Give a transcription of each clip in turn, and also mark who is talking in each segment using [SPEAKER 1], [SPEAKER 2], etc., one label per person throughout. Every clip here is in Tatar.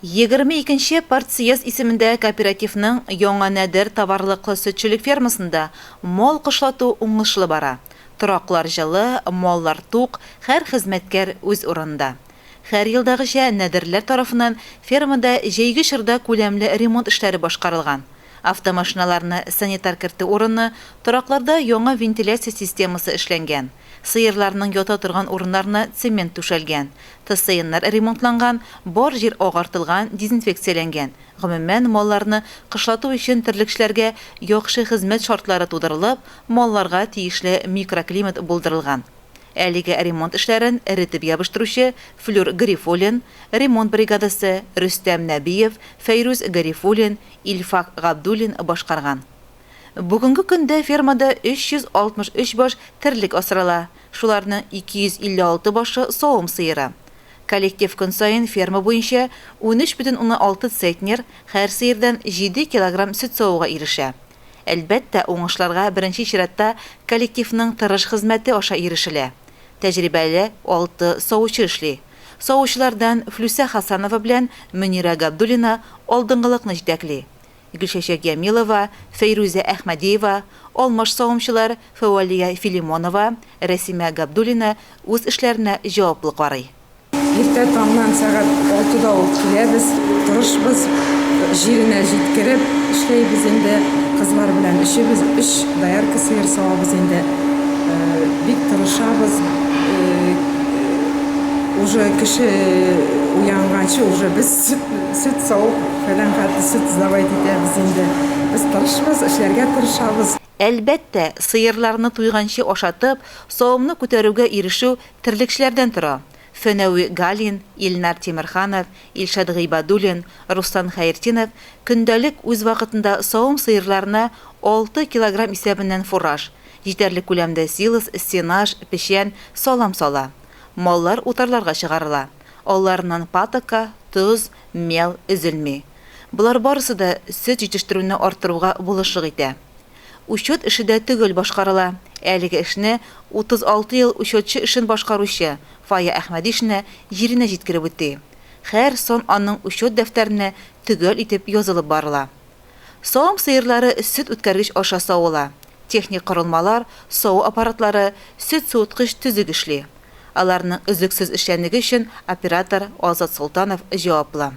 [SPEAKER 1] 22 нче партсъезд исемендәге кооперативның Яңа Нәдер товарлыклы-сөтчелек фермасында мал кышлату уңышлы бара. Тораклар җылы, маллар тук, һәр хезмәткәр үз урынында. Һәр елдагыча, нәдерләр тарафыннан фермада җәйге чорда күләмле ремонт эшләре башкарылган. Автомашиналарны санитар кертү урыны, торакларда яңа вентиляция системасы эшләнгән. Сыерларның ята торган урыннарына цемент түшәлгән. ТСНнар ремонтланган, бар җир агартылган, дезинфекцияләнгән. Гомумән, малларны кышлату өчен терлекчеләргә яхшы хезмәт шартлары тудырылып, малларга тиешле микроклимат булдырылган. Әлеге ремонт эшләрен эретеп ябыштыручы Флүр Гарифуллин, ремонт бригадасы, Рөстәм Нәбиев, Фәйрүз Гарифуллин, Илфак Габдуллин башкарган. Бүгенге көндә фермада 363 баш терлек асрала, шуларның 256 башы савым сыеры. Коллектив көн саен ферма буенча 13,6 центнер, һәр сыердан 7 килограмм сөт савуга ирешә. Әлбәттә, уңышларга беренче чиратта коллективның тырыш хезмәте аша ирешелә. Тәҗрибәле алты савучы эшли. Савучылардан Флүсә Хасанова белән Мөнирә Габдуллина алдынгылыкны җитәкли. Гөлчәчәк Ямилова, Фәйрүзә Әхмәдиева, алмаш савымчылар Фәвәлия Филимонова, Рәсимә Габдуллина үз эшләренә җаваплы карый.
[SPEAKER 2] Иртә таңнан сәгать алтыда ук киләбез, тырышбыз, җиренә җиткереп эшләйбез инде. Кызлар белән өчебез өч доярка сыер савабыз инде. Бик тырышабыз. Уже кеше уянганчы уже без сөт, сөт савып, фәлән хәтле сөт сдавать итәбез инде. Без тырышбыз, эшләргә тырышабыз.
[SPEAKER 1] Әлбәттә, сыерларны туйганчы ашатып, савымны күтәрүгә ирешү Терлекчеләрдән тора. Фәнәви Галин, Илнар Тимерханов, Илшат Гыйбадуллин, Руслан Хәертинов көндәлек үз вакытында савым сыерларына 6 килограмм исәбеннән фураж, җитәрлек күләмдә силос, сенаж, печән, салам сала. Маллар утарларга чыгарыла. Алларыннан патока, тоз, мел өзелми. Болар барысы да сөт җитештерүне арттыруга булышлык итә. Учет эше дә төгәл башкарыла. Әлеге эшне 36 ел учетчы эшен башкаручы Фая Әхмәдишина җиренә җиткереп үти. Һәр сан аның учет дәфтәренә төгәл итеп язылып барыла. Савым сыерлары сөт үткәргеч аша савыла. Техник корылмалар, саву аппаратлары, сөт суыткыч төзек эшли. Аларның өзлексез эшчәнлеге өчен оператор Азат Солтанов җаваплы.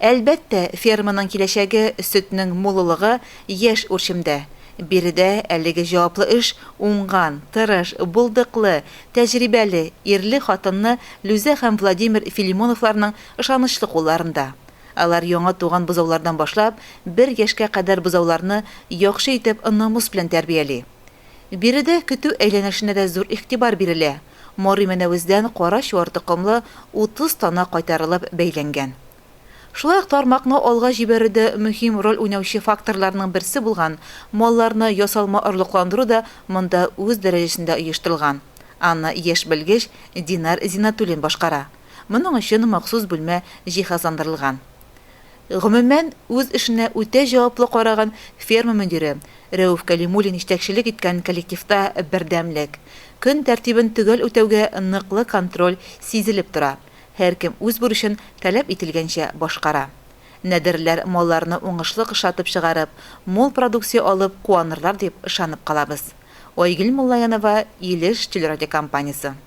[SPEAKER 1] Әлбәттә, ферманың киләчәге, сөтнең муллылыгы яшь үрчемдә. Биредә әлеге җаваплы эш уңган, тырыш, булдыклы, тәҗрибәле ирле-хатынлы Лүзә һәм Владимир Филимоновларның ышанычлы кулларында. Алар яңа туган бозаулардан башлап, бер яшькә кадәр бозауларны яхшы итеп намус белән тәрбияли. Биредә көтү әйләнешенә дә зур игътибар бирелә. Мори Мәнәвездән кара чуар токымлы 30 тана кайтарылып бәйләнгән. Шулай ук тармакны алга җибәрүдә мөһим роль уйнаучы факторларның берсе булган малларны ясалма орлыкландыру да монда үз дәрәҗәсендә оештырылган. Аны яшь белгеч Динар Зиннәтуллин башкара. Моның өчен махсус бүлмә җиһазландырылган. Гомумән, үз эшенә үтә җаваплы караган ферма мөдире Рәүф Кәлимуллин җитәкчелек иткән коллективта бердәмлек, көн тәртибен төгәл үтәүгә ныклы контроль сизелеп тора, һәркем үз бурычын таләп ителгәнчә башкара. Нәдерләр малларны уңышлы кышлатып чыгарып, мул продукция алып куанырлар дип ышанып калабыз. Айгөл Муллаянова, Илеш телерадиокомпаниясе.